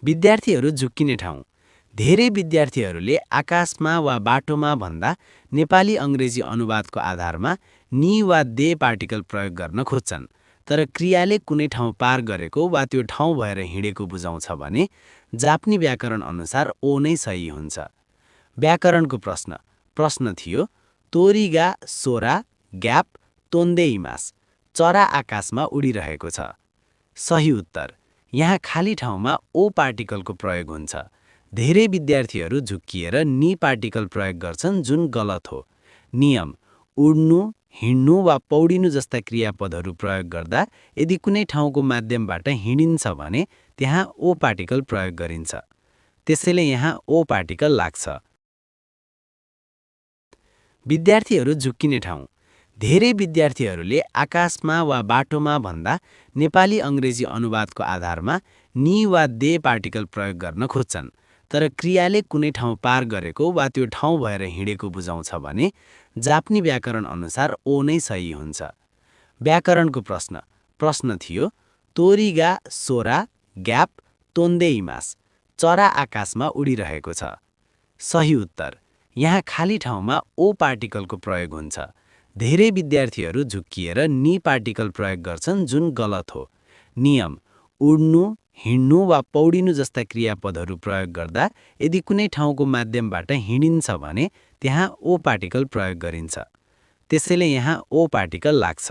विद्यार्थीहरू झुक्किने ठाउँ। धेरै विद्यार्थीहरूले आकाशमा वा बाटोमा भन्दा नेपाली अङ्ग्रेजी अनुवादको आधारमा नि वा दे पार्टिकल प्रयोग गर्न खोज्छन्। तर क्रियाले कुनै ठाउँ पार गरेको वा त्यो ठाउँ भएर हिँडेको बुझाउँछ भने जापानी व्याकरण अनुसार ओ नै सही हुन्छ। व्याकरणको प्रश्न थियो, तोरीगा सोरा ग्याप तोन्दे इमास, चरा आकाशमा उडिरहेको छ। सही उत्तर, यहाँ खाली ठाउँमा ओ पार्टिकलको प्रयोग हुन्छ। धेरै विद्यार्थीहरू झुक्किएर नि पार्टिकल प्रयोग गर्छन्, जुन गलत हो। नियम: उड्नु, हिँड्नु वा पौडिनु जस्ता क्रियापदहरू प्रयोग गर्दा यदि कुनै ठाउँको माध्यमबाट हिँडिन्छ भने त्यहाँ ओ पार्टिकल प्रयोग गरिन्छ। त्यसैले यहाँ ओ पार्टिकल लाग्छ। विद्यार्थीहरू झुक्किने ठाउँ। धेरै विद्यार्थीहरूले आकाशमा वा बाटोमा भन्दा नेपाली अङ्ग्रेजी अनुवादको आधारमा नि वा दे पार्टिकल प्रयोग गर्न खोज्छन्। तर क्रियाले कुनै ठाउँ पार गरेको वा त्यो ठाउँ भएर हिँडेको बुझाउँछ भने जापानी व्याकरण अनुसार ओ नै सही हुन्छ। व्याकरणको प्रश्न थियो, तोरीगा सोरा ग्याप तोन्दे इमास, चरा आकाशमा उडिरहेको छ। सही उत्तर, यहाँ खाली ठाउँमा ओ पार्टिकलको प्रयोग हुन्छ। धेरै विद्यार्थीहरू झुक्किएर नि पार्टिकल प्रयोग गर्छन्, जुन गलत हो। नियम: उड्नु, हिँड्नु वा पौडिनु जस्ता क्रियापदहरू प्रयोग गर्दा यदि कुनै ठाउँको माध्यमबाट हिँडिन्छ भने त्यहाँ ओ पार्टिकल प्रयोग गरिन्छ। त्यसैले यहाँ ओ पार्टिकल लाग्छ।